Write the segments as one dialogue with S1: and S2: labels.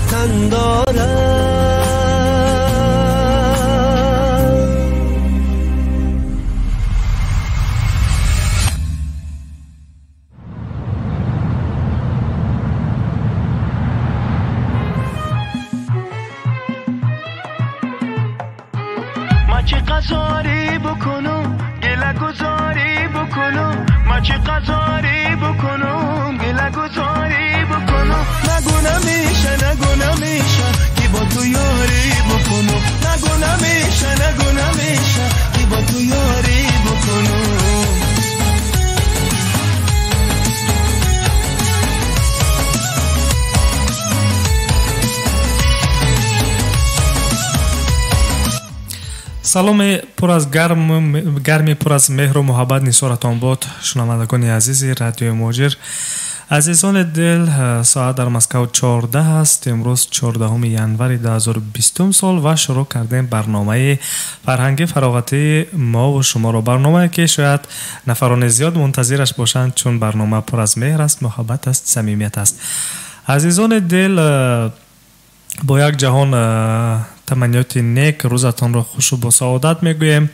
S1: وطن دارم.
S2: ما چه قزاری بکنم گله گذاری بکنم، ما چه قزاری بکنم گله گذاری بکنم، نگو نمیشه نگو نمیشه که با تو یاری بکنم، نگو نمیشه نگو نمیشه که با تو یاری بکنم.
S3: Саломи пур аз гарми пур аз меҳру муҳаббат нисоратон бод, шунавандагони азизи радиои Муҳоҷир. Азизони дил, соат дар Москав 14 аст. Имрӯз 14 январи 2020 сол ва шурӯъ кардем барномаи фарҳанги фароғатии мо ва шуморо. Барномае ки шояд нафарони зиёд мунтазираш бошанд, чун барнома пур аз меҳр аст, муҳаббат аст, самимият аст. Азизони дил, бо як ҷаҳон таманниёти нек рӯзатонро хушу бо саодат мегӯем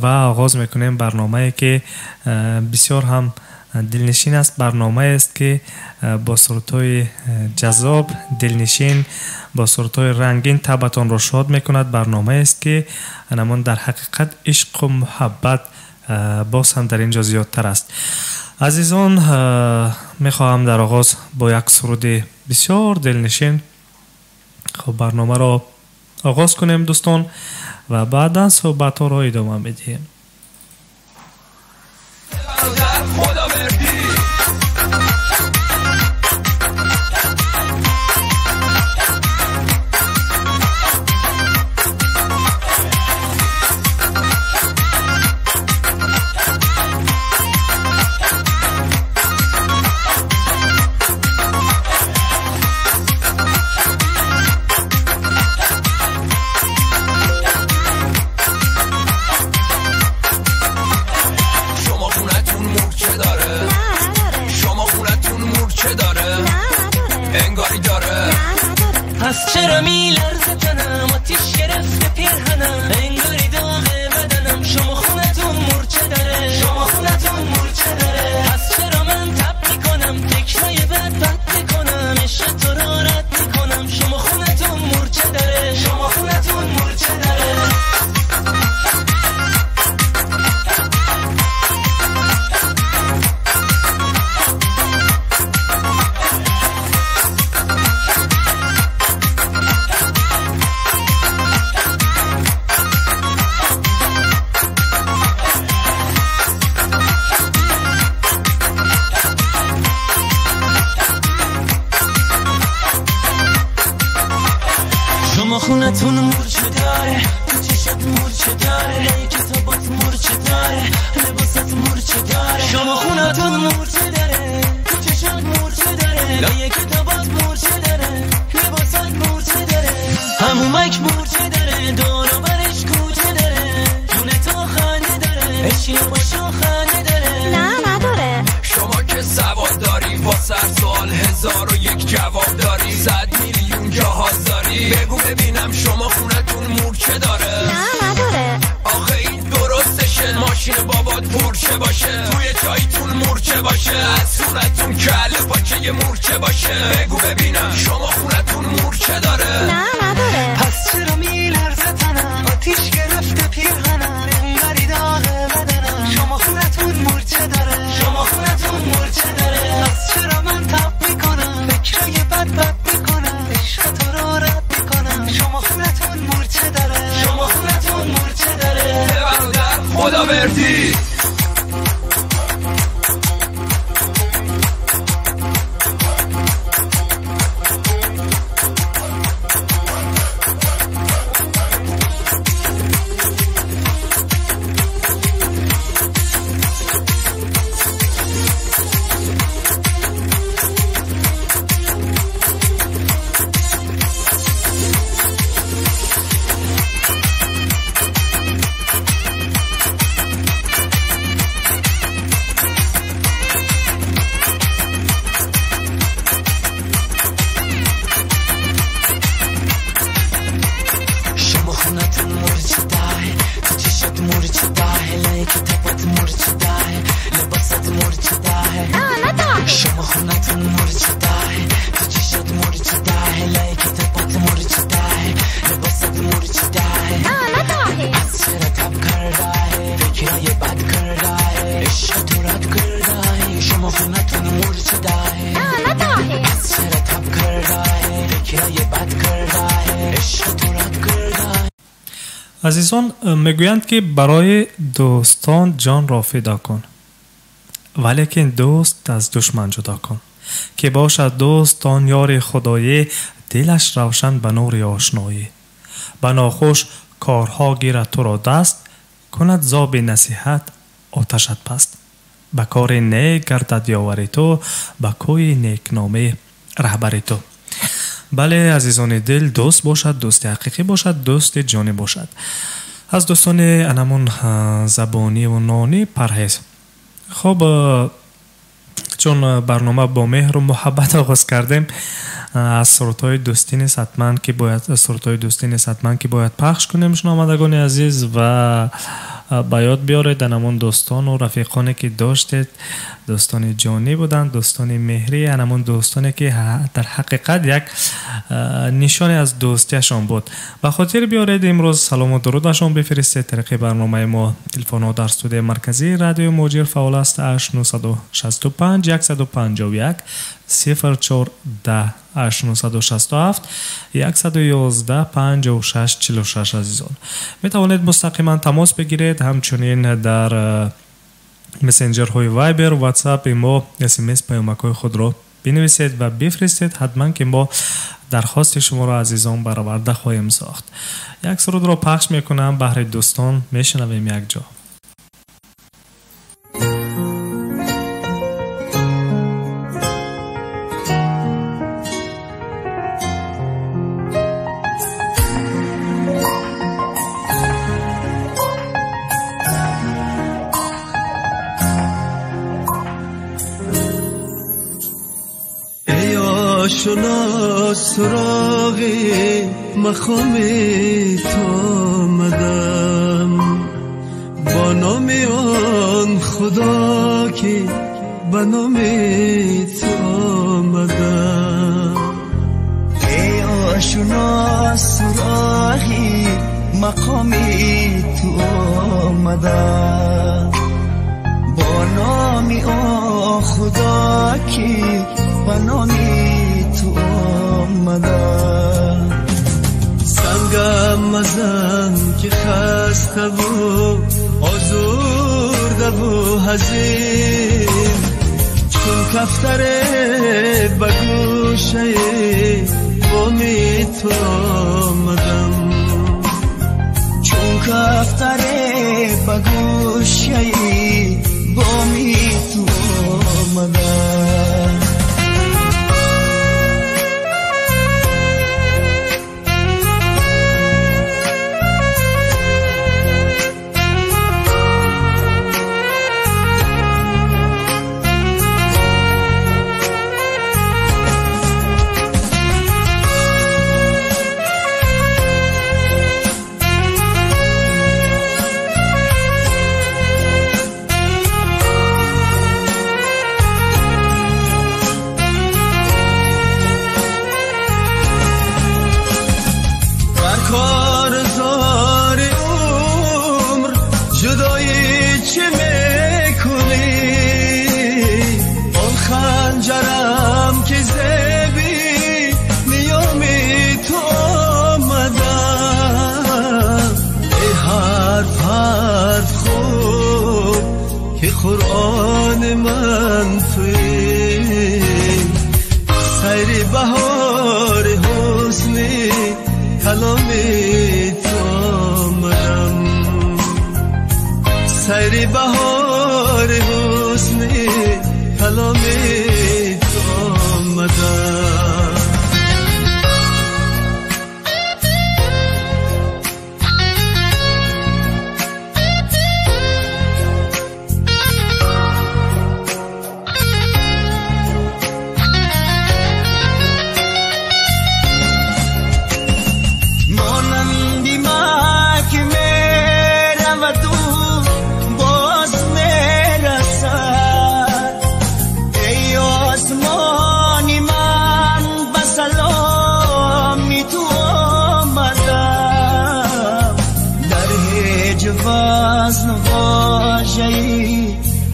S3: ва оғоз мекунем барномае ки бисёр ҳам дилнишин аст. Барномаест ки бо сурудҳои ҷаззоб, дилнишин, бо сурудҳои рангин табатонро шод мекунад. Барномаест ки анамон дар ҳақиқат ишқу муҳаббат боз ҳам дар ин ҷо зиёдтар аст. Азизон, мехоҳам дар оғоз бо як суруди бисёр дилнишин хуб барномаро оғоз кунем дӯстон ва баъдан суҳбатҳоро идома медиҳем.
S1: چرا میلرزه تنم، آتیش گرفته پیرهنم، انگاری داغ بدنم، شما خونتون مورچه داره، شما خونتون مورچه داره. پس چرا من تب میکنم، فکرای بد بد میکنم، عشق تو رو رد میکنم، شما خونتون مورچه داره، شما خونتون مورچه داره. خونتون مورچه داره، تو چشات مورچه داره، لای کتابات مورچه داره، لباسات مورچه داره. شما خونتون مورچه داره، تو چشات مورچه داره، لای کتابات مورچه داره، لباسات مورچه داره، همومک مورچه داره، دور و برش کوچه داره، جون تو خنده داره، عشق باشو خنده داره.
S4: نه نداره.
S5: شما که سواد داری، با سر سوال 1001 جواب داری، 100 میلیون جهاز داری، بگو ببینم شما خونتون مورچه داره؟
S4: نه نداره.
S5: آخه این درستشه، ماشین بابات پورشه باشه، توی چایتون مورچه باشه، از صورتون کله پاچه یه مورچه باشه، بگو ببینم شما خونتون مورچه داره؟
S4: نه نداره.
S1: پس چرا میلرزه تنم، آتیش گرفته پیرهنم، انگاری داغ بدنم، شما خونتون مورچه داره، شما خونتون مورچه داره. پس چرا من تب میکنم، فکرای بد بد میکنم، عشق تو رو رد میکنم، شما خونتون مورچه داره، شما خونتون مورچه داره.
S5: برادر خدا وردی.
S3: Азизон, мегӯянд ки барои дӯстон ҷонро фидо кун, валекин дӯст аз душман ҷудо кун. Ки бошад дӯст он ёри худоӣ, дилаш равшан ба нури ошноӣ. Ба нохуш корҳо гирад туро даст, кунад зоби насиҳат оташат паст. Ба кори нек гардад ёвари ту, ба кӯи некномӣ раҳбари ту. Бале, азизони дил, дӯст бошад, дӯсти ҳақиқӣ бошад, дӯсти ҷонӣ бошад. Аз дӯстони анамун забониву нонӣ парҳез. Хоб, чун барнома бо меҳру муҳаббат оғоз кардем, аз сурудҳои дӯстӣ низ ҳатман ки бояд, сурудҳои дӯстӣ низ ҳатман ки бояд пахш кунем, шунавандагони азиз, ва ба ёд биёред анамун дӯстону рафиқоне ки доштед, дӯстони ҷонӣ буданд, дӯстони меҳрӣ, анамун дӯстоне ки дар ҳақиқат як нишоне аз дӯстияшон буд. Ба хотир биёред имрӯз салому дурудашон бифиристед тариқи барномаи мо. Телефонҳо дар студияи марказии радиои Муҳоҷир фаъол аст: 8965 151 04 10, 8967 111 56 46. Азизон, метавонед мустақиман тамос бигиред, ҳамчунин дар мессенҷерҳои Viber, WhatsApp, имо, SMS паёмакҳои худро бинависед ва бифиристед. Ҳатман ки мо дархости шуморо, азизон, бароварда хоҳем сохт. Як сурудро пахш мекунам баҳри дӯстон, мешунавем якҷо.
S2: آشنا سراغی مقام تو آمدم، با نام آن خدا که به نام تو آمدم.
S1: ای آشنا سراغی مقام تو آمدم، با نام آن خدا که به نام تو آمدم.
S2: سنگم مزن که خسته و آزرده و حزین، چون کفتر به گوشه بامی تو آمدم.
S1: چون کفتر به گوشه بامی تو آمدم.
S2: قرآن من توی سیر بهار حسنی کلام تو آمدم. سیر بهار حسنی کلام تو آمدم.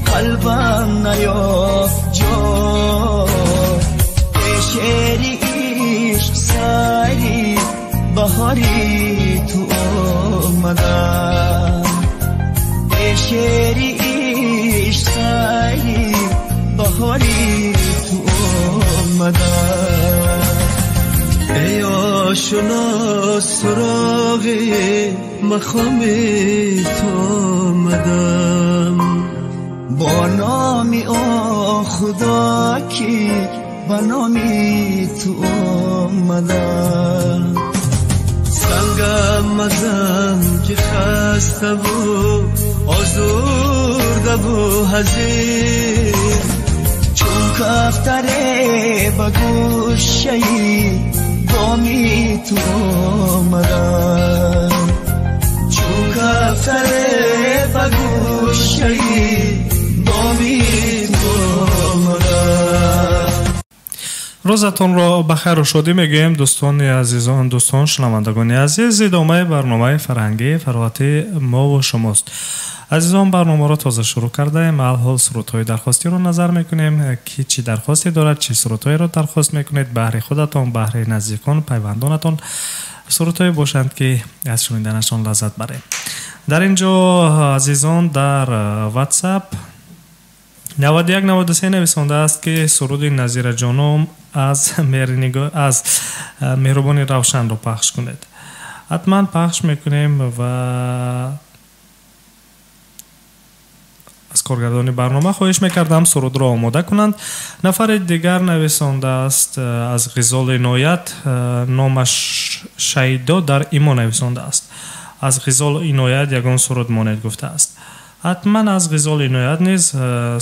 S1: قلبم نیافت جای شعری عشق سری بهاری تو آمدم. شکری عشق سری بهاری تو آمدم.
S6: ای آشنا سراغ مخام تو آمدم،
S1: با نام او خدا که با نام تو آمدم.
S6: سنگم مزن که خسته و آزرده و حزین،
S1: چون کفتره با گوشه بامی تو آمدم، چون کفتره با گوشه بامی تو آمدم.
S3: Рӯзатонро ба хайру шодӣ мегӯем, дӯстони азизон, дӯстон, шунавандагони азиз. Идомаи барномаи фарҳангии фароғати мову шумост. Азизон, барномаро тоза шурӯъ кардаем. Алҳол сурудҳои дархостиро назар мекунем, ки чӣ дархосте дорад, чӣ сурудҳоеро дархост мекунед баҳри худатон, баҳри наздикон, пайвандонатон. Сурудҳое бошанд, ки аз шуниданашон лаззат барем. Дар ин ҷо азизон дар WhatsApp 9193 нависондааст, ки суруди Назира ҷоном аз меҳрубони Равшанро пахш кунед. Ҳатман пахш мекунем ва аз коргардони барнома хоҳиш мекардам сурудро омода кунанд. Нафари дигар нависондааст аз Ғизол Иноят, номаш Шайдо дар Имо нависондааст. Аз Ғизол Иноят ягон суруд монед гуфтааст. Ҳатман аз Ғизол Иноят низ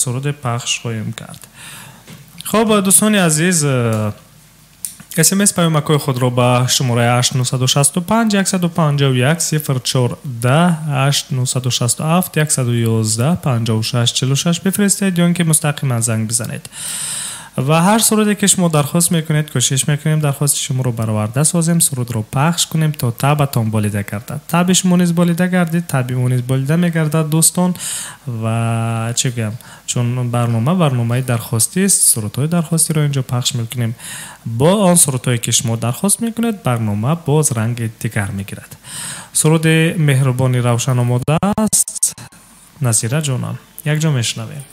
S3: суруде пахш хоҳем кард. Хоб, дӯстони азиз, СМС паёмакҳои худро ба шумораи 8965 151 04 10 8967 111 56 46 бифиристед ё ин ки мустақиман занг бизанед. Ва ҳар суруде ки шумо дархост мекунед, кӯшиш мекунем дархости шуморо бароварда созем, сурудро пахш кунем то табатон болида гардад. Таби шумо низ болида гардид, таби мо низ болида мегардад, дӯстон. Ва чӣ гӯям, чун барнома барномаи дархостист, сурудҳои дархостиро инҷо пахш мекунем. Бо он сурудҳое ки шумо дархост мекунед, барнома боз ранги дигар мегирад. Суруди меҳрубони Равшан омода аст. Назира ҷонам, якҷо мешунавем.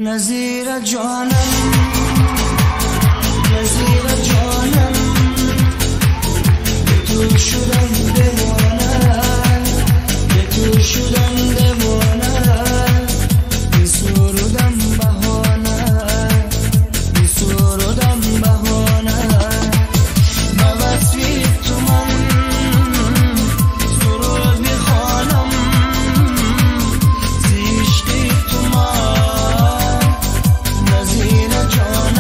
S1: Nazira جانم، نظیره جانم، به تو شدم دیوانه، به تو شدم دیوانه، بی سرودم بهانه، بی سرودم بهانه، به وصفی تو من سرود میخوانم، ز عشق تو من نظیره جانم.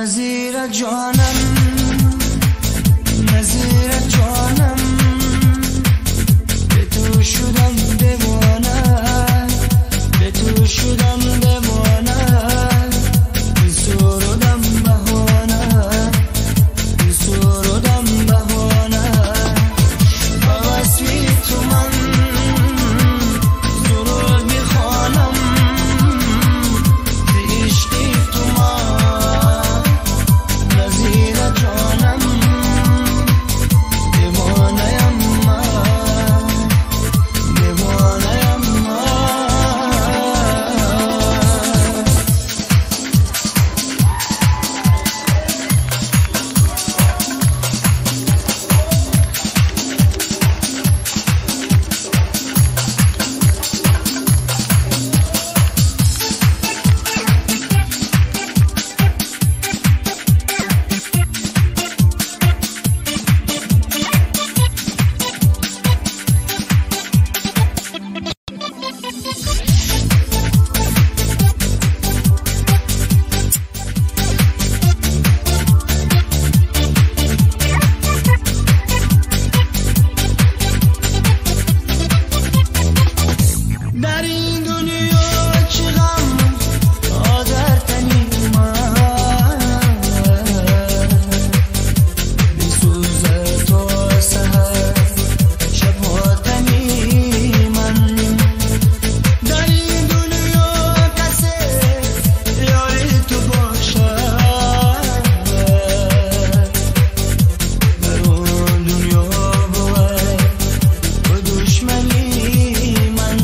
S1: نظیر جانم نظیر جانم به تو شدم دیوانه به تو شدم دیوانه سرودم بهانه سرودم بهانه با وصفی تو من سرود میخوانم به عشقی تو من نظیر جانم دیوانه من دیوانه من. در این دنیا چه غم آدر تنی من بسوزد تا سحر شبها تنی من در این دنیا کسی یار تو باشد در آن دنیا بود دشمنی من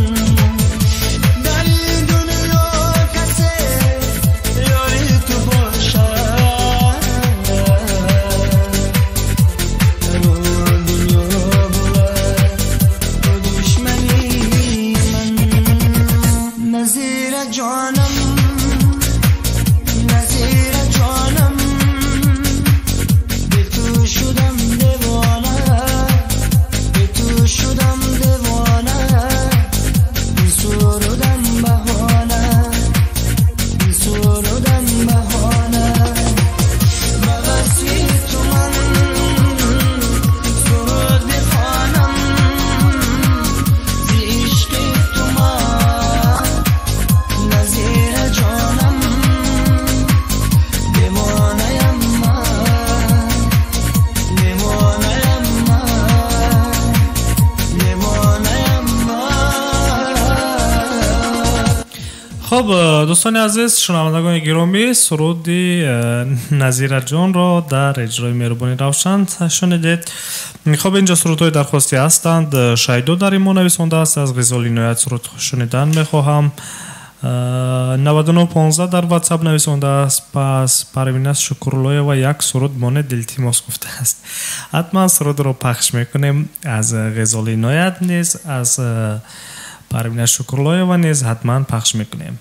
S1: در این دنیا کسی یار تو باشد در آن دنیا بود دشمنی من نظیر جانم نظیر جانم به تو شدم دیوانه به تو شدم دیوانه سرودم بهانه سرودم بهانه به وصفی تو من سرود بخوانم ز عشقی تو من نظیر جانم دیوانه من دیوانه من دیوانه من.
S3: Хуб, дӯстони азиз, шунавандагони гиромӣ, суруди Назираҷонро дар иҷрои Меҳрубони Равшан шунидед. Хуб, инҷо сурудҳои дархостӣ ҳастанд. Шайдо дар ин мо нависондааст, аз Ғизоли Иноят суруд шунидан мехоҳам. 9915 дар WhatsApp нависондааст, пас Парвина Шукруллоева як суруд монед илтимос гуфтааст. Ҳатман сурудро пахш мекунем аз Ғизоли Иноят низ, аз Парвина Шукруллоева низ ҳатман пахш мекунем.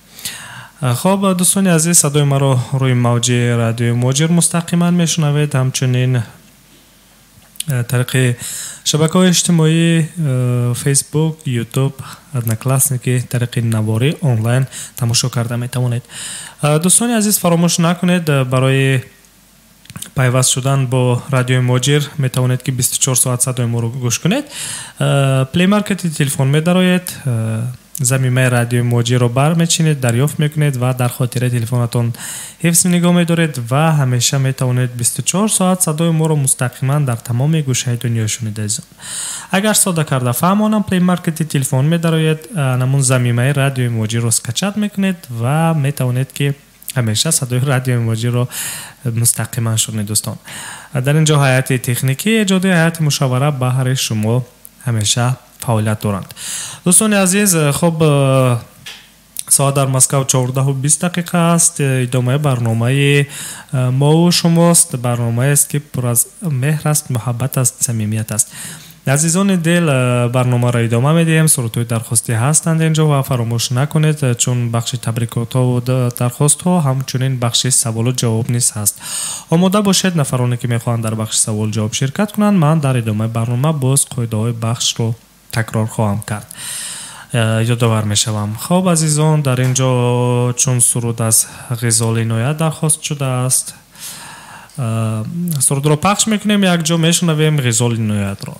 S3: Хуб, дӯстони азиз, садои маро рӯи мавҷи радиои Муҳоҷир мустақиман мешунавед, ҳамчунин тариқи шабакаҳои иҷтимоӣ Facebook, YouTube, Одноклассники, тариқи наворӣ онлайн тамошо карда метавонед. Дӯстони азиз, фаромӯш накунед, барои пайваст шудан бо радиои Муҳоҷир метавонед ки 24 соат садои моро гӯш кунед. Play Market-и телефон медароед, замимаи радиои Муҳоҷирро бармечинед, дарёфт мекунед ва дар хотираи телефонатон ҳифз нигоҳ медоред ва ҳамеша метавонед 24 соат садои моро мустақиман дар тамоми гӯшаи дунё шунид. Азизон, агар сода карда фаҳмонам, Play Market-и телефон медароед, намун замимаи радиои Муҳоҷирро скачать мекунед ва метавонед ки ҳамеша садои радиои Муҳоҷирро мустақиман шунид. Дӯстон, дар ин ҷо ҳайати техникӣ эҷоди ҳайати мушовара баҳри шумо ҳамеша фаъолият доранд. Дӯстони азиз, хуб, соат дар Москав 14:20 дақиқа аст. Идомаи барномаи мову шумост, барномаест ки пур аз меҳр аст, муҳаббат аст, самимият аст. Азизони дил, барномаро идома медиҳем. Сурудҳои дархостӣ ҳастанд инҷо ва фаромӯш накунед, чун бахши табрикотҳо дархостҳо, ҳамчунин бахши саволу ҷавоб низ ҳаст. Омода бошед, нафароне ки мехоҳанд дар бахши саволу ҷавоб ширкат кунанд. Ман дар идомаи барнома боз қоидаҳои бахшро такрор хоҳам кард, ёдовар мешавам. Хоб, азизон, дар ин ҷо чун суруд аз Ғизоли Иноят дархост шудааст, Сурудро пахш мекунем, якҷо мешунавем Ғизоли Иноятро.